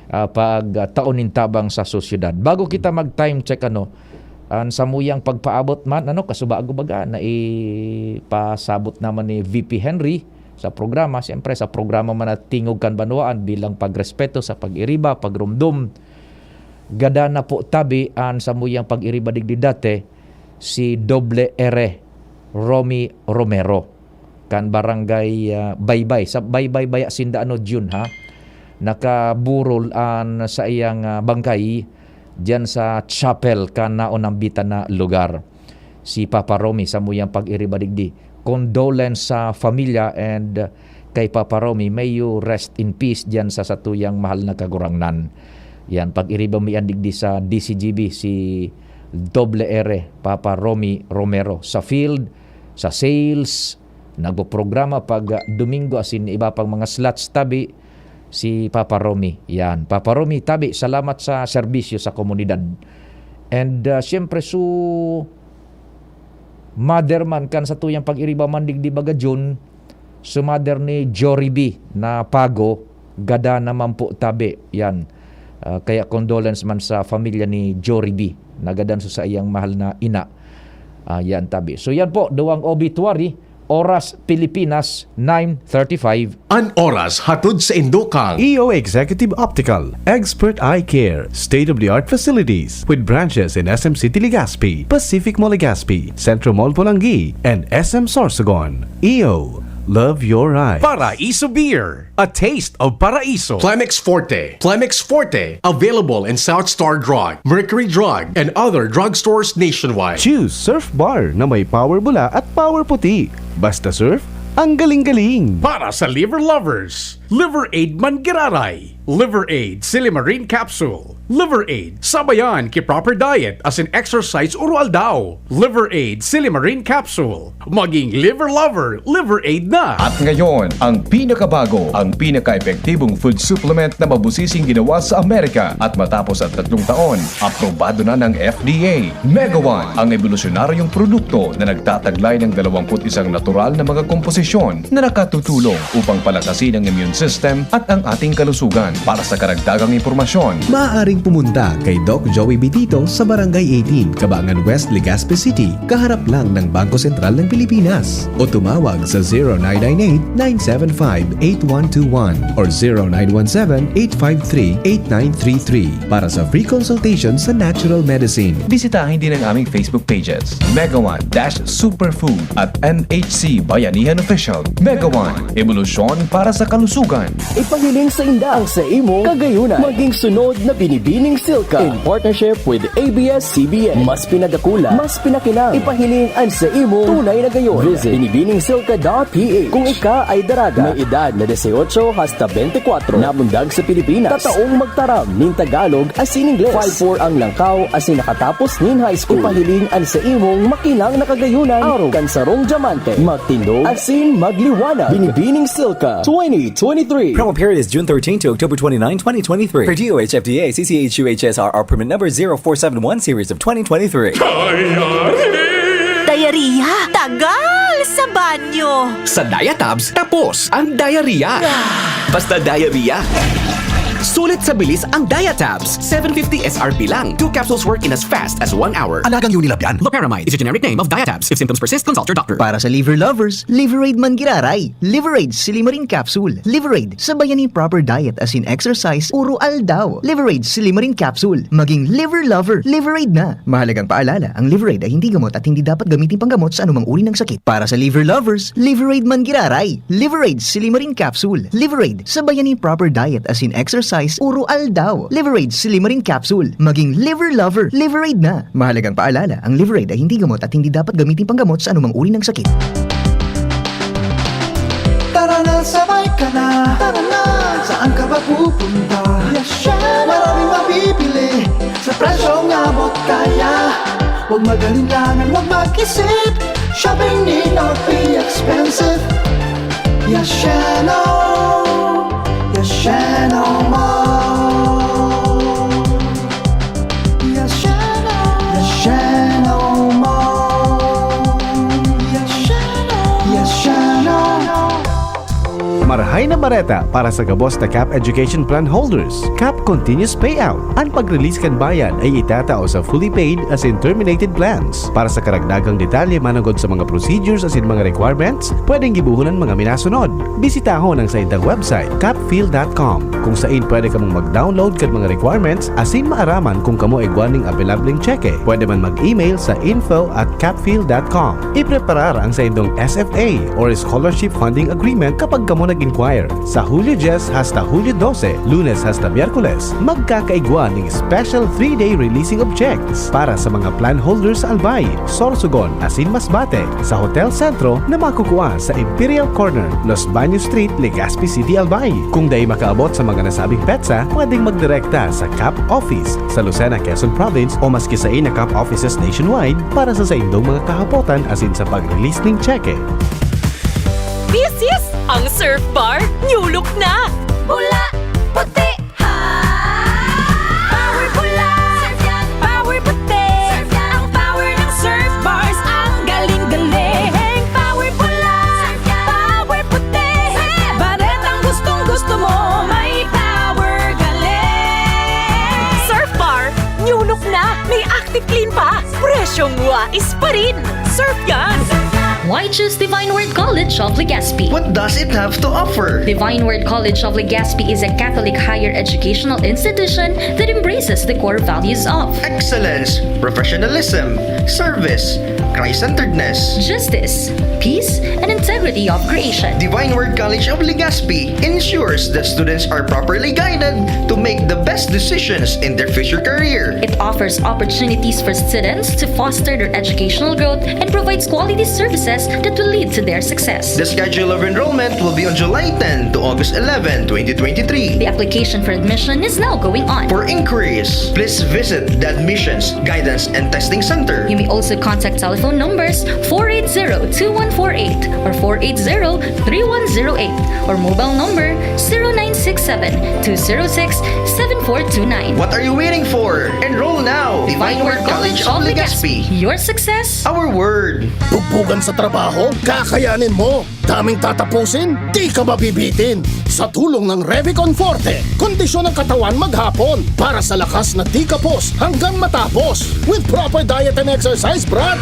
ah, pagtao nin tabang sa sosyedad. Bago kita mag-time check, ano, an samuyang pagpaabot man, ano, kasubago baga na ipasabot naman ni V P Henry sa programa. Siyempre, sa programa man na Tingog kan Banwaan, bilang pagrespeto sa pag-iriba, pagromdom, gada na po tabi an samuyang pag-iriba digdi dati, si Doble R, Romy Romero, kan Barangay, ah, Baybay. Sa Baybay baya sinda, ano, Jun, ha? Nakaburol an saiyang, ah, bangkay diyan sa chapel kan naonambitan na lugar. Si Papa Romy, samuyang pag-iriba digdi. Condolence sa familia and kay Papa Romy, may you rest in peace diyan sa satuyang mahal na Kagurangnan. Yan, pag-iriba mi yan digdi sa D C G B, si Doble R, Papa Romy Romero. Sa field, sa sales, Nagpoprograma pag, ah, Domingo asin iba pang mga slots tabi si Papa Romy. Yan, Papa Romy, tabi, salamat sa serbisyo sa komunidad. And, ah, siyempre, su mother man kan satuyang pag-iriba man digdi baga June, su mother ni Jory B na Pago, gada naman po tabi. Yan. Ah, kaya condolence man sa pamilya ni Jory B, nagadan sa saiyang mahal na ina. Ah, yan tabi. So yan po, duwang obituary, Oras Pilipinas, nine thirty-five. An oras hatod sa Indokang. E O Executive Optical, expert eye care, state-of-the-art facilities with branches in S M City Legazpi, Pacific Mall Legazpi, Centro Mall Polangui, and S M Sorsogon. E O, love your eyes. Paraiso Beer, a taste of Paraiso. Plemex Forte. Plemex Forte, available in South Star Drug, Mercury Drug, and other drugstores nationwide. Choose Surf Bar na may power bula at power puti. Basta surf, ang galing-galing. Para sa liver lovers, Liver Aid Manggiraray, Liver Aid Silimarin Capsule, Liver Aid sabayan ki proper diet asin exercise oro-aldaw. Liver Aid Silimarin Capsule. Maging liver lover, Liver Aid na! At ngayon, ang pinakabago, ang pinaka-epektibong food supplement na mabusising ginawa sa Amerika at matapos ang tatlong taon, aprobado na ng F D A. Mega One, ang ebolusyonaryong produkto na nagtataglay ng dalawampu't isang natural na mga komposisyon na nakatutulong upang palakasin ang immune system at ang ating kalusugan. Para sa karagdagang impormasyon, maaaring pumunta kay Doc Joey Bitito sa Barangay eighteen, Cabangan West, Legazpi City, kaharap lang ng Bangko Sentral ng Pilipinas. O tumawag sa zero nine nine eight, nine seven five, eight one two one or zero nine one seven, eight five three, eight nine three three para sa free consultation sa natural medicine. Bisitahin din ang aming Facebook pages, Mega One dash Superfood at N H C Bayanihan Official. Mega One, ebolusyon para sa kalusugan. Ipahiling sa inda ang sa imong kagayunan. Maging sunod na Binibining Silka in partnership with A B S C B N. Mas pinadakula, mas pinakinang. Ipahiling ang sa imong tunay na gayon. Visit binibining silka dot P H. Kung ika ay daraga, may edad na dieciocho hasta veinticuatro, namundag sa Pilipinas, tataong magtaram nin Tagalog asin Ingles, five four ang langkaw asin nakatapos nin high school, ipahiling an sa imong makinang na kagayunan, arog kan sarong dyamante, magtindog asin magliwanag. Binibining Silka twenty twenty-three. Promo period is June thirteen to October twenty-nine, twenty twenty-three. Per D O H F D A, C C H U H S R R permit number zero four seven one series of twenty twenty-three. Diarrhea? Tagal sa banyo! Sa Diatabs, tapos ang diarrhea. Basta diarrhea. Sulit sa bilis ang Diatabs. Seven fifty S R P lang. Two capsules work in as fast as one hour. Alagang Unilab yan. Loperamide is a generic name of Diatabs. If symptoms persist, consult your doctor. Para sa liver lovers, Liver Aid man giraray. Liver Aid Silimarin Capsule. Liver Aid, sabayan ni proper diet asin exercise, oro-aldaw. Liver Aid Silimarin Capsule. Maging liver lover, Liver Aid na. Mahalagang paalala, ang Liver Aid ay hindi gamot at hindi dapat gamitin panggamot sa anumang uri ng sakit. Para sa liver lovers, Liver Aid man giraray. Liver Aid Silimarin Capsule. Liver Aid, sabayan ni proper diet asin exercise, oro-aldaw. Liver Aid Silimarin Capsule. Maging liver lover, Liver Aid na. Mahalagang paalala, ang Liver Aid ay hindi gamot at hindi dapat gamitin panggamot sa anumang uri ng sakit. Tara na, sabay ka na. Tara na, saan ka ba pupunta? Yasha! Maraming mabibili sa presyong abot kaya. Huwag mag-alinlangan, huwag mag-isip. Shopping need not be expensive. Yashano! Yashano Mall! Yashano! Yashano Mall! Yashano! Yashano! Marahay na bareta para sa gabos na CAP Education Plan holders, CAP Continuous Payout. An pag-release kan bayad ay itatao sa fully paid asin terminated plans. Para sa karagdagang detalye manongod sa mga procedures asin mga requirements, pwedeng gibohon an mga minasunod. Bisitahon ang saindang website, capfil dot com, kung sain pwede kamong mag-download kan mga requirements asin maaraman kung kamo igwa ning apelableng tseke. Pwede man mag-email sa info at capfil dot com. Ipreparar ang saindong S F A or Scholarship Funding Agreement kapag kamo nag-inquire. Sa Hulyo dyes hasta Hulyo dose, Lunes hasta Miyerkules, magkakaigwa ning special three-day releasing of checks para sa mga plan holders sa Albay, Sorsogon, asin Masbate, sa Hotel Centro na makukua sa Imperial Corner, Los Baños Street, Legazpi City, Albay. Kung dai makaabot sa mga nasabing petsa, pwedeng magdirekta sa CAP Office sa Lucena, Quezon Province, o maski sain na CAP offices nationwide para sa saindong mga kahapotan asin sa pag-release ning tseke. This is ang Surf Bar, new look na! Pula, puti, ha! Power pula, surf yan. Power puti, surf yan. Ang power ng Surf Bars, ang galing-galing. Power pula, surf yan. Power puti, surf yan. Baretang gustong-gusto mo, may power galing. Surf Bar, new look na! May Active Clean pa! Presyong wais pa rin! Surf yan! Why choose Divine Word College of Legazpi? What does it have to offer? Divine Word College of Legazpi is a Catholic higher educational institution that embraces the core values of Excellence, professionalism, service, Christ-centeredness. Justice, peace, and integrity of creation. Divine Word College of Legazpi ensures that students are properly guided to make the best decisions in their future career. It offers opportunities for students to foster their educational growth and provides quality services that will lead to their success. The schedule of enrollment will be on July ten to August eleven, twenty twenty-three. The application for admission is now going on. For inquiries, please visit the Admissions, Guidance, and Testing Center. You may also contact telephone numbers four eight zero two one four eight or four eight zero three one zero eight or mobile number zero nine six seven two zero six seven four two nine. What are you waiting for? Enroll now! Divine Word College of Legazpi. Your success. Our word. Bugbugan sa trabaho? Kakayanin mo! Daming tatapusin? Di ka mabibitin! Sa tulong ng Revicon Forte, kondisyon ng katawan maghapon para sa lakas na di kapos hanggang matapos with proper diet and exercise, brad!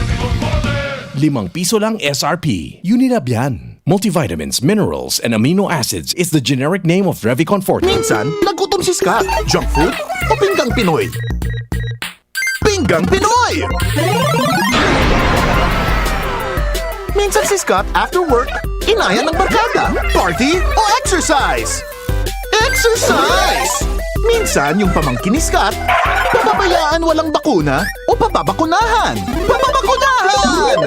Limang piso lang S R P. Unilab yan. Multivitamins, minerals, and amino acids is the generic name of Revicon Forte. Minsan, nagutom si Scott. Junk food o pinggang Pinoy? Pinggang Pinoy! Minsan si Scott after work, inayan ng barkada, party o exercise. Exercise! Minsan yung pamangkin ni Scott, pababayaan walang bakuna o pababakunahan. Pababakunahan!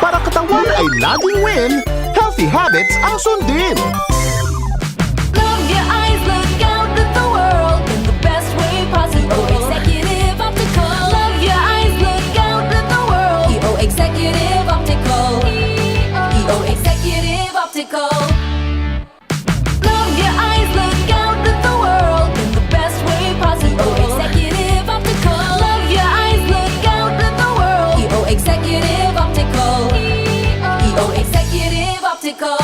Para katawan ay laging win, healthy habits ang sundin. Love your eyes, look out at the world in the best way possible. Executive Optical. Love your eyes, look out at the world. E O Executive Optical. E O Executive Optical. Love your eyes, look out at the world in the best way possible. E O Executive Optical. Love your eyes, look out at the world. E O Executive Optical. E O Executive Optical.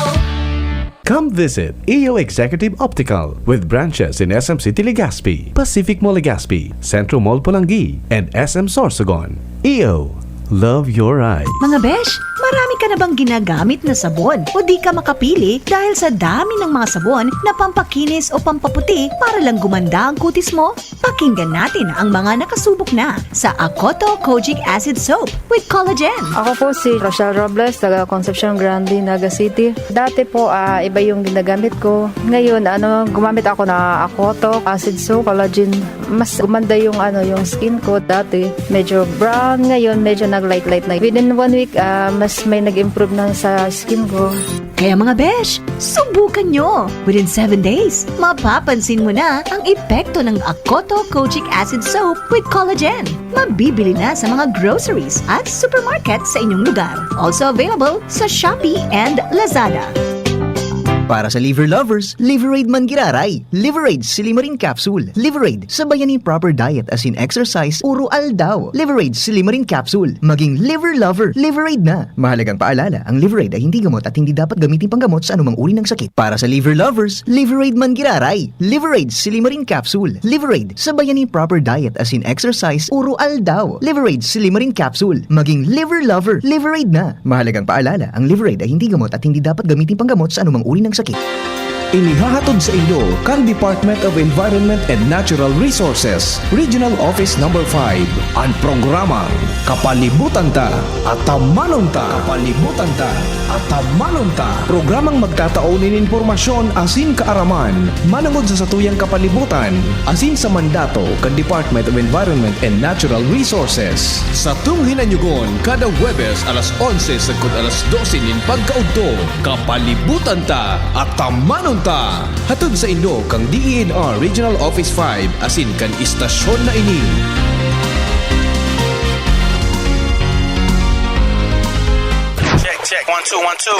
Come visit E O Executive Optical with branches in S M City Legazpi, Pacific Mall Legazpi, Centro Mall Polangui, and S M Sorsogon. E O, love your eyes. Mga besh, marami ka na bang ginagamit na sabon o di ka makapili dahil sa dami ng mga sabon na pampakinis o pampaputi para lang gumanda ang kutis mo? Pakinggan natin ang mga nakasubok na sa Akoto Kojic Acid Soap with Collagen. Ako po si Rochelle Robles, taga Concepcion Grande, Naga City. Dati po, ah, iba yung ginagamit ko. Ngayon, ano, gumamit ako na Akoto, acid soap, collagen. Mas gumanda yung, ano, yung skin ko. Dati, medyo brown. Ngayon, medyo nag-light-light na. Within one week, ah, mas may nag-improve na sa skin ko. Kaya mga besh, subukan nyo! Within seven days, mapapansin mo na ang epekto ng Akoto Kojic Acid Soap with Collagen. Mabibili na sa mga groceries at supermarket sa inyong lugar. Also available sa Shopee and Lazada. Para sa liver lovers, Liveraid man giraray. Liveraid Silimarin Capsule. Liveraid, sabayan nin proper diet asin exercise, uro aldaw. Liveraid Silimarin Capsule. Maging liver lover, Liveraid na. Mahalagang paalala, ang Liveraid ay hindi gamot at hindi dapat gamitin panggamot sa anumang uri ng sakit. Para sa liver lovers, Liveraid man giraray. Liveraid Silimarin Capsule. Liveraid, sabayan nin proper diet asin exercise, uro aldaw. Liveraid Silimarin Capsule. Maging liver lover, Liveraid na. Mahalagang paalala, ang Liveraid ay hindi gamot at hindi dapat gamitin panggamot sa anumang uri ng sakit. Inihahatod sa inyo kan Department of Environment and Natural Resources, Regional Office Number five, an programang Kapalibutan Ta, Atamanon Ta. Kapalibutan Ta, Atamanon Ta. Programang magtatao nin impormasyon asin kaaraman manongod sa satuyang kapalibutan asin sa mandato kan Department of Environment and Natural Resources. Satong hinanyugon kada Huwebes alas onse sagkod alas dose nin pagkaudto. Kapalibutan Ta, Atamanon Ta. Hatod sa inyo kan D E N R Regional Office five asin kan istasyon na ini. Check, check. One, two, one, two.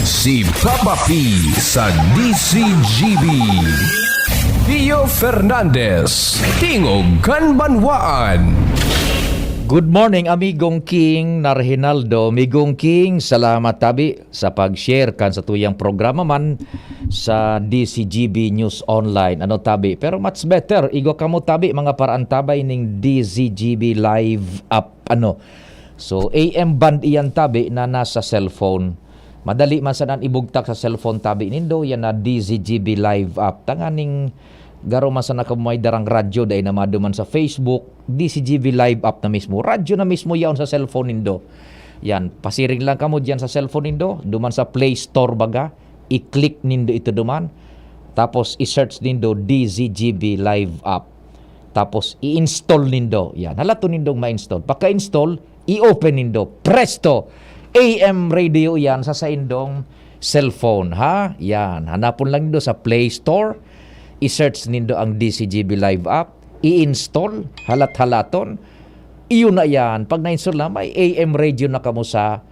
Si Papa P sa D C G B. Pio Fernandez, Tingog kan Banwaan. Good morning, amigong King na Reginaldo. Amigong King, salamat tabi sa pag-share kan sa tuyang programa man sa D C G B News Online. Ano tabi? Pero much better, igwa kamo tabi mga paraantabay ning D C G B Live app. Ano? So, A M band iyan tabi na nasa cellphone. Madali man sana ibugtak sa cellphone tabi nindo, yan na D C G B Live app. Tanganing garo man sana kamo may darang radyo, dai na maduman sa Facebook, D C G B Live app na mismo. Radyo na mismo yaon sa cellphone nindo. Yan, pasiring lang kamo diyan sa cellphone nindo, duman sa Play Store baga, i-click nindo ito duman. Tapos i-search nindo D C G B Live app. Tapos i-install nindo. Yan, halaton nindong ma-install. Pagka-install, i-open nindo. Presto! A M radio yan sa saindong cellphone, ha? Yan, hanapon lang nindo sa Play Store. I-search nindo ang D C G B Live app. I-install, halat-halaton. Iyon na yan. Pag na-install na, may A M radio na kamo sa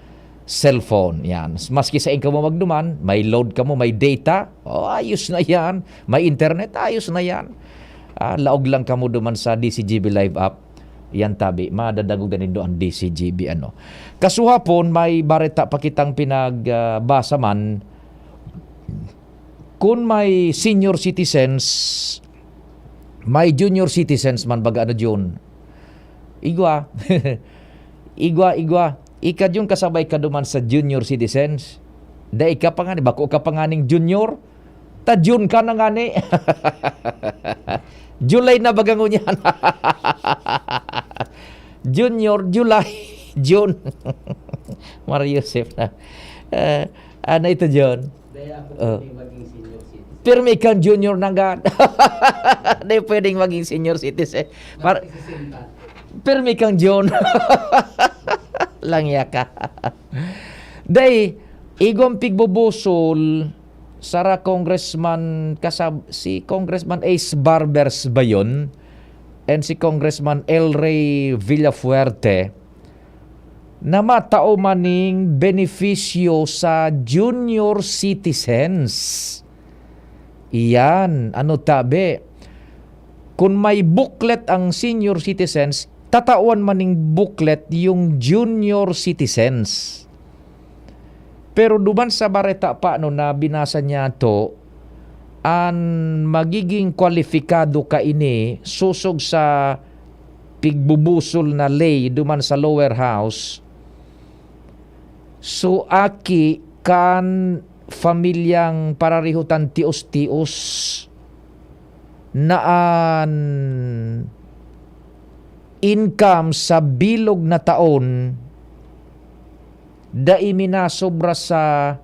cellphone. Yan. Maski sain kamo magduman, may load kamo, may data. Oh, ayos na yan. May internet, ayos na yan. Ah, laog lang kamo duman sa D C G B Live app. Yan tabi, madadagog na nindo ang D C G B. Ano. Kasuhapon, may bareta pa kitang pinagbasa man. Kun may senior citizens, may junior citizens man baga ano, Jun. Igwa. Igwa, igwa. Ika, Jun, kasabay ka duman sa junior citizens. Dai ka pa ngani, bako ka pa nganing junior. Ta Jun ka na ngani. July na baga ngunyan. Junior, July, June. Mario Joseph na. Eh, ano ito, Jun? Daya ako Oh. pwedeng maging senior citizen. Pirmi kang junior na gad. Di pwedeng maging senior citizen. Mar- Sisenta. Pirmi kang Jun. Langya ka. Day, igwang pigbubusol, sara Congressman, kasab-, si Congressman Ace Barbers ba yun? And si Congressman El Rey Villafuerte, na matao maning benepisyo sa junior citizens. Iyan, ano tabi? Kun may booklet ang senior citizens, tatawan maning booklet yung junior citizens. Pero duman sa bareta pa, no, na binasa niya to, an magiging kwalipikado kaini sosog sa pigbubusol na ley duman sa lower house, so aki kan familyang parariho tan tios-tios na an income sa bilog na taon dai minasobra sa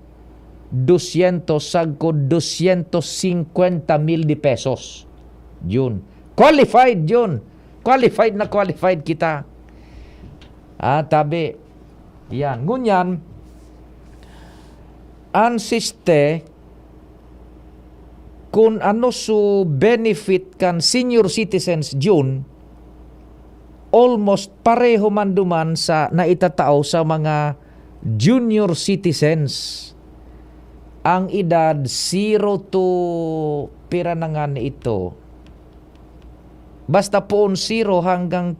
dosyentos sagkod dosyentos singkwenta mil de pesos. Yun. Qualified yun. Qualified na qualified kita. Ah, tabi. Yan. Ngunyan, an siste, kun ano su benefit kan senior citizens, Jun, almost pareho man duman sa naitatao sa mga junior citizens. Ang edad, zero to, pira na nga ni ito? Basta poon zero hanggang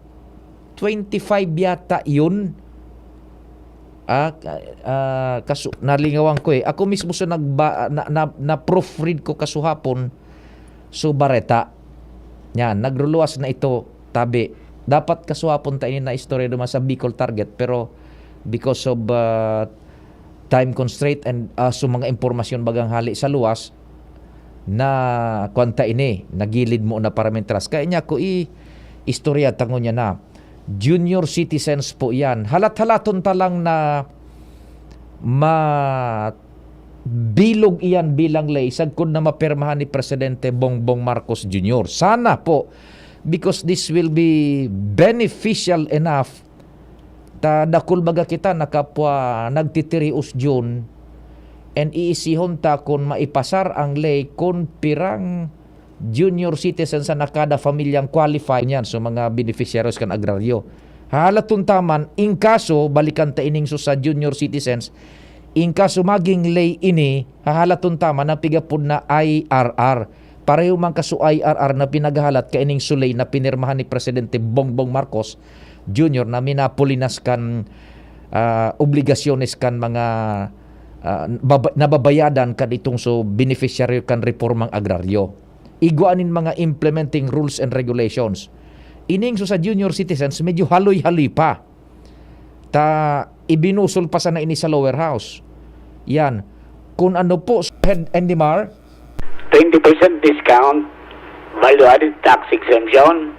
twenty-five yata yun. Ah, ka- ah, kasu- nalingawan ko eh. Ako mismo sa nagba, na, na, na proofread ko kasuhapon, so bareta. Yan, nagruluwas na ito, tabi. Dapat kasuhapon ta ini na istorya duman sa Bicol Target, pero because of ah, time constraint and ah, so mga impormasyon bagang hali sa luwas, na kwanta ini, nagilid mo na para mintras. Kaya niya ko i istorya tango niya na. Junior citizens po yan. Halat-halaton ta lang na ma bilog iyan bilang ley sagkod na mapirmahan ni Presidente Bongbong Marcos Junior. Sana po, because this will be beneficial enough ta dakul baga kita na kapwa nagtitirios Jun, and iisihon ta kun maipasar ang ley kun pirang junior citizens na kada pamilyang qualified niyan, so mga beneficiaries kan agraryo. Halaton ta man, in kaso, balikan ta ining so sa junior citizens, In kaso maging ley ini, hahalaton ta man an pigapod na I R R. Pareho man kaso I R R na pinaghahalat kaining suley na pinirmahan ni Presidente Bongbong Marcos Junior na minapulinas kan, ah, obligasyones kan mga, ah, baba-, nababayadan kan itong so beneficiary kan reformang agraryo. Igwa nin mga implementing rules and regulations. Ining so sa junior citizens, medyo haloy-haloy pa. Ta ibinusol pa sana ini sa lower house. Yan. Kun ano po, Head Endimar? Twenty percent discount, value-added tax exemption,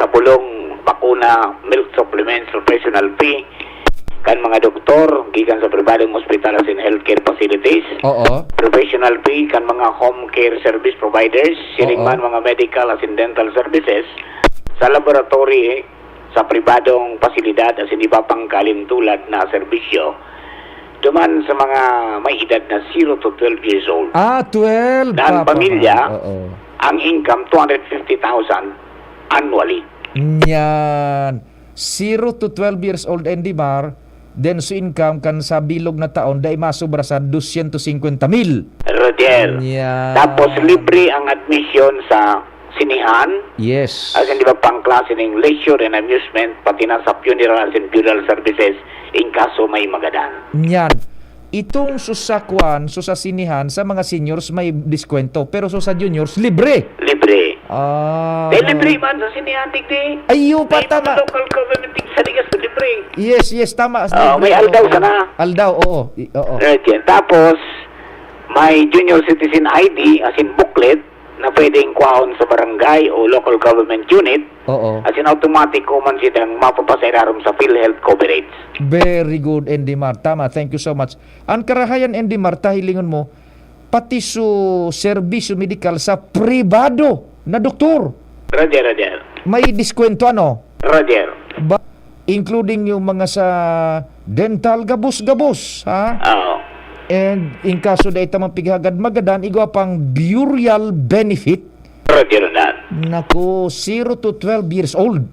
sa bulong, bakuna, milk supplements, professional fee, kan mga doktor, gikan sa pribadong ospital asin healthcare facilities, Oo. professional fee, kan mga home care service providers, siring Oo. man mga medical asin dental services, sa laboratory, sa pribadong pasilidad asin iba pang kalintulad na serbisyo, duman sa mga may edad na zero to twelve years old. Ah, twelve. Na ang Papa, pamilya, oo. Ang income, two hundred fifty thousand annually. Yan. Zero to twelve years old, Endimar, then so income kan sa bilog na taon, dai masobra sa dosyentos singkwenta mil. Roger. Yan. Tapos libre ang admission sa sinihan, Yes. Asin di ba pang klase ning leisure and amusement, pati na sa funeral and funeral services, in kaso may magadan. Yan. Itong so sa kwan, so sa sinihan, sa mga seniors may diskwento, pero so sa juniors, libre. Libre. Ah. Eh, libre man sa sinihan, digdi. Ayo pa, May tama. mga local government sa ligas, libre. Yes, yes, tama. Ah, Libre, may aldaw oo. Sana. Aldaw, oo. I- oo. Roger. Tapos, may junior citizen I D, asin booklet, na pwedeng kuhaon sa barangay o local government unit, Oo. Asin automatic ko man sindang mapapasa irarom sa PhilHealth coverage. Very good, Endimar. Tama, thank you so much. Ang karahayan, Endimar, ta hilingon mo, pati so serbisyo medikal sa pribado na doktor. Roger, Roger. May diskwento, ano? Roger. Ba, including yung mga sa dental, gabos-gabos, ha? Oo. And in kaso dai ta man pighagad-magadan, igwa pang burial benefit. Roger, Roger. Naku, zero to twelve years old.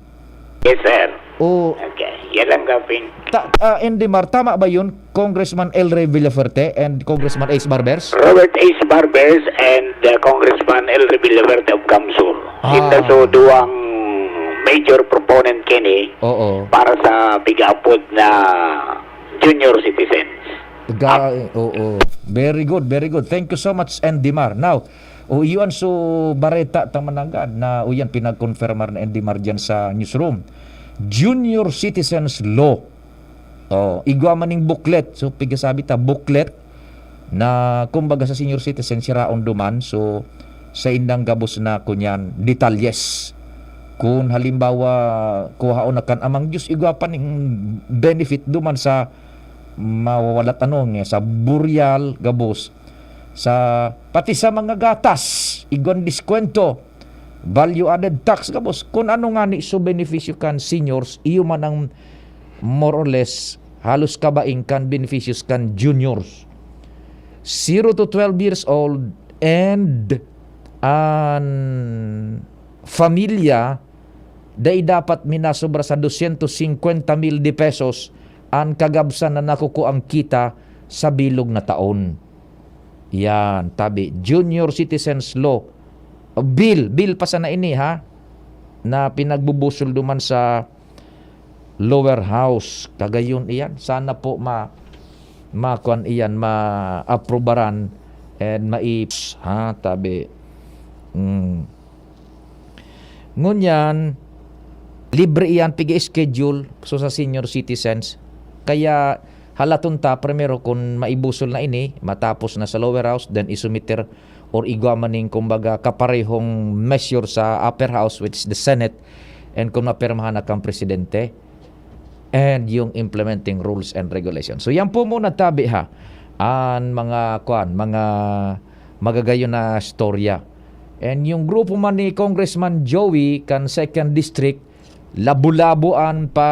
Yes, sir. O, Okay. Yan lang, Gaping. ta, ah, Endimar, tama ba yun, Congressman El Rey Villafuerte and Congressman Ace Barbers? Robert Ace Barbers and uh, Congressman El Rey Villaverde of Gamsur. Ah. Sinda so duwang major proponent kini Oo. Para sa pig-apod na junior citizens. Ga, oo. Very good, very good. Thank you so much, Endimar. Now, o iyon so bareta ta mananggad na uyan pinagkonfirmar na Endimar dyan sa newsroom. Junior Citizens Law. Oh, igwa man ning booklet. So, pigasabi ta, booklet na, kumbaga, sa senior citizen, siraon duman. So, sa indang gabos na, kunyan, detalyes. Kung halimbawa, kuhaon na kan amang Diyos, igwa pa ning benefit duman sa mawawalat, ano, nga sa burial, gabos. Sa, pati sa mga gatas, igwan diskwento, value-added tax, gabos. Kung ano nga ni so benepisyo kan seniors, iyo man ang more or less, halos kabaing kan beneficios kan juniors. Zero to twelve years old and an familia, dai dapat minasobra sa dosyentos singkwenta mil de pesos an kagabsan na nakukuang kita sa bilog na taon. Yan, tabi, Junior Citizens Law. Bill, bill pa sana ini, ha? Na pinagbubusol duman sa lower house. Kagayon iyan. Sana po ma-, makuan iyan, ma-aprobaran and mai-, ha, tabi. Mm. Ngunyan, libre iyan pig-schedule so sa senior citizens. Kaya halaton ta, primero, kung maibusol na ini, matapos na sa lower house, then isumiter or igwa man ning, kumbaga, kaparehong measure sa upper house, which is the Senate, and kung mapirmahan na kang presidente, and yung implementing rules and regulations. So, yan po muna, tabi, ha, an mga, kwan, mga magagayon na storya. And yung grupo man ni Congressman Joey kan second district, labo-labo an pa